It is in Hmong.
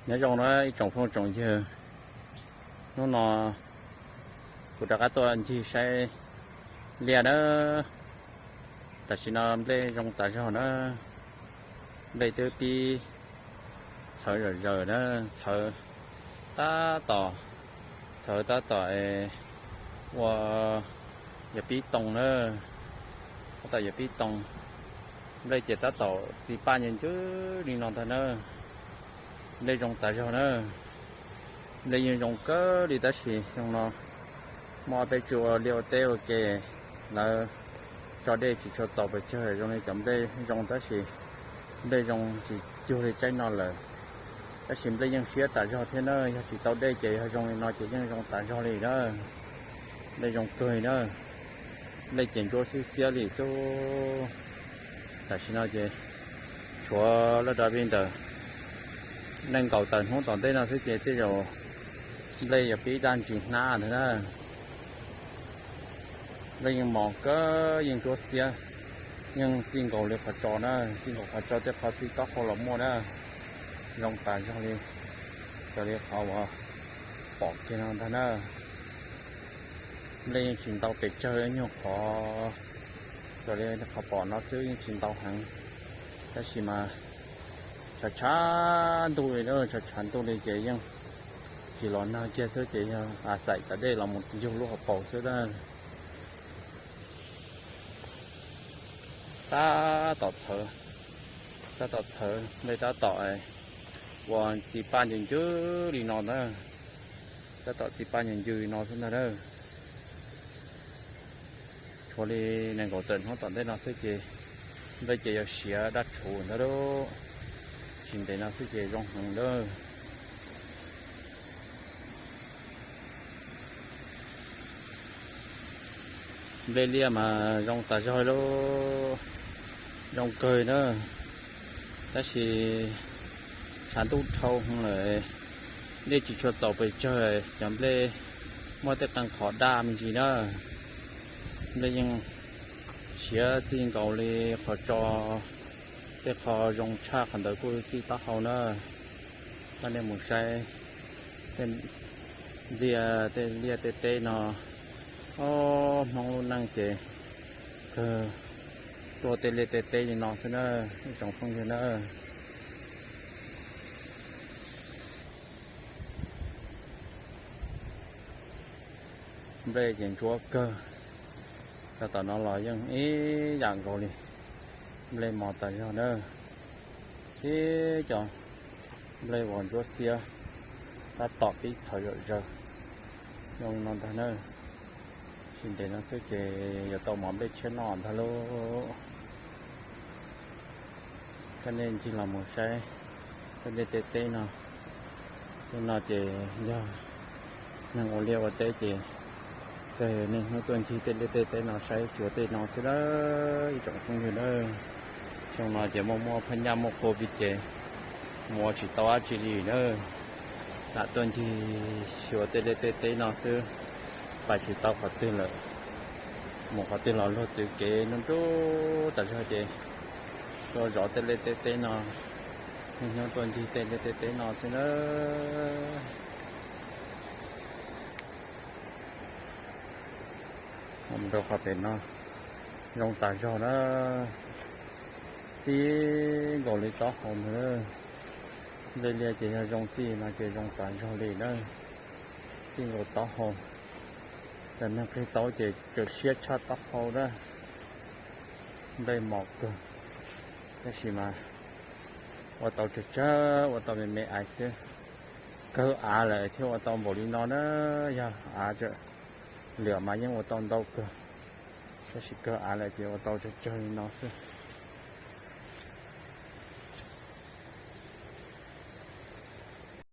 Nyob zoo na ib tsoom phooj tsoom ywg, hnub no kuv rov qab tuaj ncig saib liaj na. Tam sim no nplej zoo tas zog na, nplej twb pib txhawv zom zaws na, txhawv tab tom, txhawv tab tom ua yog pib too na, tab tom yog pib too. Nplej ces tab tom txi paj ncw ncwb li no ntag na. Nplej zoo tas zog na. Nplej yeej zoo kawg li tab sis xyoo no muaj ob peb tsuj ua liaj ua teb ua ke, lawv tso dej tsis tshua txaus pes tsawg zoo li cov nplej zoo tab sis nplej zoo tsis cuag li tsaib no lawm. Tab sis nplej yeej siab tas zog thiab na, yog tsis tau dej ces yog zoo li no ces yeej zoo tas zog li na. Nplej zoo kawg li na. Nplej ces ntsuab xwb xiab li xwb. Tam sim no ces tshuav laj dab vij ntawm nees nkaum tawm hnub tom ntej no xwb ces tej zaum nplej yuav pib daj ntsis hnab ntag na. Nplej yeej mos kawg, yeej ntsuab xiab, yeej txij nkaus li qhov tso na, txij nkaus qhov tso tej qhov txij taub hau los muaj na. Zoo tas zog li, raws li qhov uas pom kiag no ntag na. Nplej yeej tsis ntau pes tsawg, nyuag qhov, raws li qhov pom no xwb yeej tsis ntau heev, tab sis mas tshav tshav ntuj li na, tshav tshav ntuj li ces yeej tsis los nag kiag xwb ces yog a xaim tas dej los mus yug lub hauv paus xwb na. Tab tom txhawv, tab tom txhawv, nplej tab tom ua txi paj ncw ncwb li no na, tab tom txi paj ncw ncwb li no xwb ntag na. Tshuav li nees nkaum tawm hnub tom ntej no xwb ces nplej ces yuav siav daj rhuv ntag lauj. Tsis ntev no xwb ces zoo heev lawm. Nplej liaj mas zoo tas zog lauj, zoo kawg na, tab sis tshav ntuj dhau heev lawm, dej tsis tshua txaus pes tsawg, cov nplej muaj tej qee qhov daj me ntsis na. Nplej yeej siav txij nkaus li qhov tso, tej qho zoo tshaj qhov ntawd kuj txij taub hau na. Coj nej mus saib tej liaj, tej liaj tej teb no, ob Hmoob lub neej ces kawg tuaj tej liaj tej teb li no xwb na, ib tsoom phooj ywg na. Nplej ces ntsuab kawg, cov tom no los yeej ib yam nkaus li, nplej mos tas zog na, tib co nplej uas ntsuab xiab tab tom pib txhawv zom zaws zoo li no ntag na. Tsis ntev no xwb ces yuav tau mov nplej tshiab noj ntag lauj. Coj nej ncig los mus saib tej liaj tej teb no. Tej no ces yog neeg ua liaj ua teb ces kawg niaj hnub tuaj ncig tej liaj tej teb no saib xyuas tej no xwb na, ib tsoom phooj ywg na. Xyoo no ces muaj muaj phab nyaj muaj covid ces mus ua tsis tau dab tsi li na. Lam tuaj ncig xyuas tej liaj tej teb no xwb, pais tsis tau qhov twg lawm. Mus qhov twg los luag txwv kev nruj nruj tas zog ces tuaj zov tej liaj tej teb no, niaj hnub tuaj ncig tej liaj tej teb no xwb na. Mus rau qhov pem no zoo tas zog na, txij nkaus li taub hau ntag. Nplej liaj ces yog zoo txij no ces zoo tas zog li na, txij nkaus taub hau. Cov neeg qhib taub ces tseem siab tshaj taub hau na. Nplej mos kawg, tab sis mas ua tau tsawg tsawg, ua tau me me ais xwb. Kawg av lawm thiaj ua tau npaum li no na, yog av tseem lwam mas yeej ua tau ntau kawg, tab sis kawg av lawm ces ua tau tsawg tsawg li no xwb.